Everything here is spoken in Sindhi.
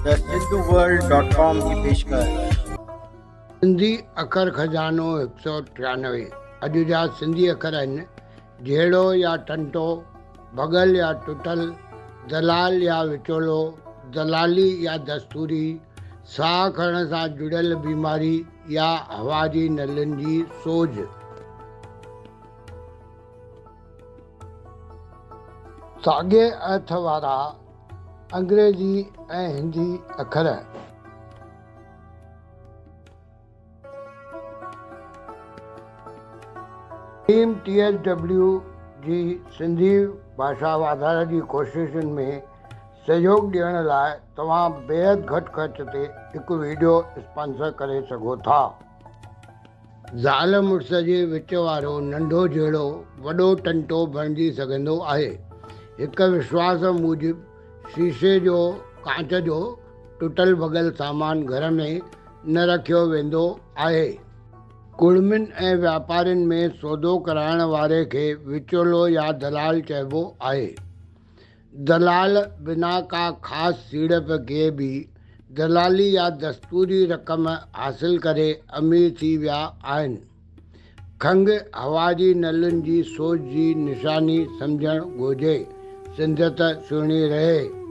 The Sindhu world dot com جي پيشڪش. سنڌي اکر خزانو 193 اڄ جا سنڌي اکر آهن، جهيڙو يا ٽنٽو، ڀڳل يا ٽٽل، دلال يا وچولو، دلالي يا دستوري، ساهه کڻڻ سان جڙيل بيماري يا هوا جي نلين جي سوڄ. ساڳئي ارٿ وارا انگريزي ۽ هندي اکر. ٽيم ٽي ايس ڊبليو جي سنڌي ڀاشا واڌاري جي ڪوششن ۾ سهيوڳ ڏيڻ لاء توهان بيحد گهٽ خرچ تي هڪ وڊيو اسپانسر ڪري سگهو ٿا. زال مڙس جي وچ وارو ننڍو جهيڙو وڏو ٽنٽو بڻجي سگهندو آهي. هڪ وشواس موجب شيشي جو ڪانچ جو ٽٽل ڀڳل سامان گهر ۾ نه رکيو ويندو آهي. ڪڙمين ۽ واپارين ۾ سودو ڪرائڻ واري کي وچولو يا دلال چئبو آهي. دلال بنا ڪا خاص سيڙپ ڪئي به دلالي يا دستوري رقم حاصل ڪري امير ٿي ويا آهن. کنگهه هوا جي نلين جي سوڄ جي نشاني سمجهڻ گهرجي. سنڌيت سهڻي رهي.